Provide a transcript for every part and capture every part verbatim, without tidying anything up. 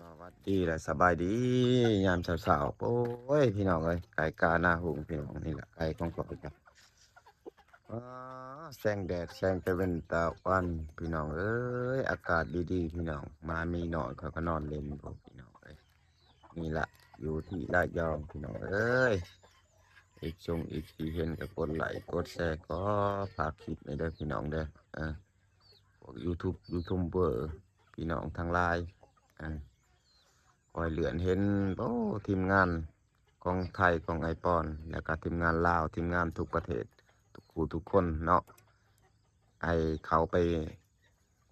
สวัสดีและสบายดี ยามเช้าๆ โอ้ย พี่น้องเอ้ย ไก่กาหน้าหุงพี่น้อง นี่แหละไก่ของข้อยจ้ะ อ้า แสงแดด แสงตะเว็นตะวัน พี่น้องเอ้ย อากาศดีๆ พี่น้อง หมามีน้อยข้อยก็นอนเล่นอยู่พี่น้องเอ้ย นี่ละ อยู่ที่ระยองพี่น้องเอ้ย อีกช่วงอีกทีเห็นก็กดไลค์กดแชร์ ขอฝากคลิปนี้เด้อพี่น้องเด้อ เออ พวกยูทูบ ยูทูบเบอร์ พี่น้องทั้งหลาย อ่า คอยเลื่อนเห็น โอ้ ทีมงานของไทย ของไอ้ปอน แล้วก็ทีมงานลาว ทีมงานทุกประเทศ ทุกผู้ทุกคนเนาะ ไอ้เขาไป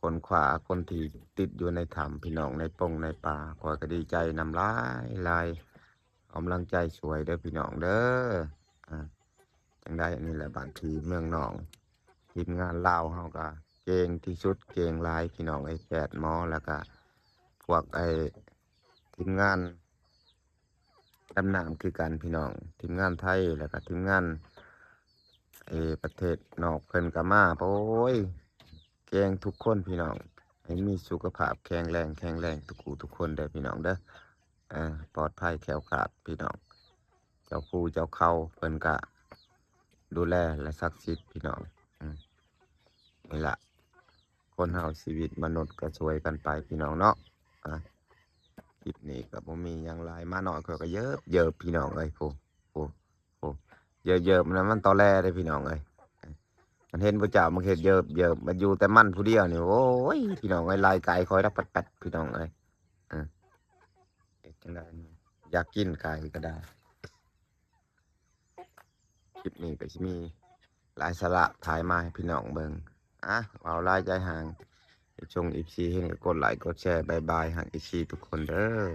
ค้นคว้าคนที่ติดอยู่ในถ้ำ พี่น้องในปงในป่า ข้อยก็ดีใจนำหลายหลาย กำลังใจช่วยเด้อพี่น้องเด้อ อ่า จั่งใด๋นี่แหละ บางทีเมืองนอก ทีมงานลาวเฮาก็เก่งที่สุด เก่งหลายพี่น้องเอ้ย แพทย์หมอ แล้วก็พวกไอ้ทีมงานดำน้ำคือกันพี่น้อง ทีมงานไทย แล้วก็ทีมงาน เอ่อ ประเทศนอกเพิ่นก็มา โอ้ย เก่งทุกคนพี่น้อง ให้มีสุขภาพแข็งแรง แข็งแรงทุกผู้ทุกคนเด้อพี่น้องเด้อ อ่า ปลอดภัยแคล้วคลาดพี่น้อง เจ้าภูเจ้าเขาเพิ่นก็ดูแลและศักดิ์สิทธิ์พี่น้อง อืม นี่ละ คนเฮาชีวิตมนุษย์ก็ช่วยกันไปพี่น้องเนาะ อ่ะ คลิปนี้ก็บ่มีหยังหลาย หมาน้อยข้อยก็เยิบเยิบพี่น้องเอ้ย โพ โพ โพ เยิบเยิบนะ มันตอแหลเด้อพี่น้องเอ้ย มันเห็นผู้เจ้ามันเฮ็ดเยิบเยิบ มันอยู่แต่มันผู้เดียวนี่ โอ้ย พี่น้องเอ้ย ไล่ไก่ข้อยดับปัดๆ พี่น้องเอ้ย อ่ะ เฮ็ดจั่งใด๋ อยากกินไก่ก็ได้ คลิปนี้ก็สิมีหลายสาระถ่ายมาให้พี่น้องเบิ่ง อ่ะ เว้าหลายใจห่าง ช่วง เอฟซี เห็นก็กดไลค์กดแชร์ บ๊ายบาย ฮัก เอฟซี ทุกคนเด้อ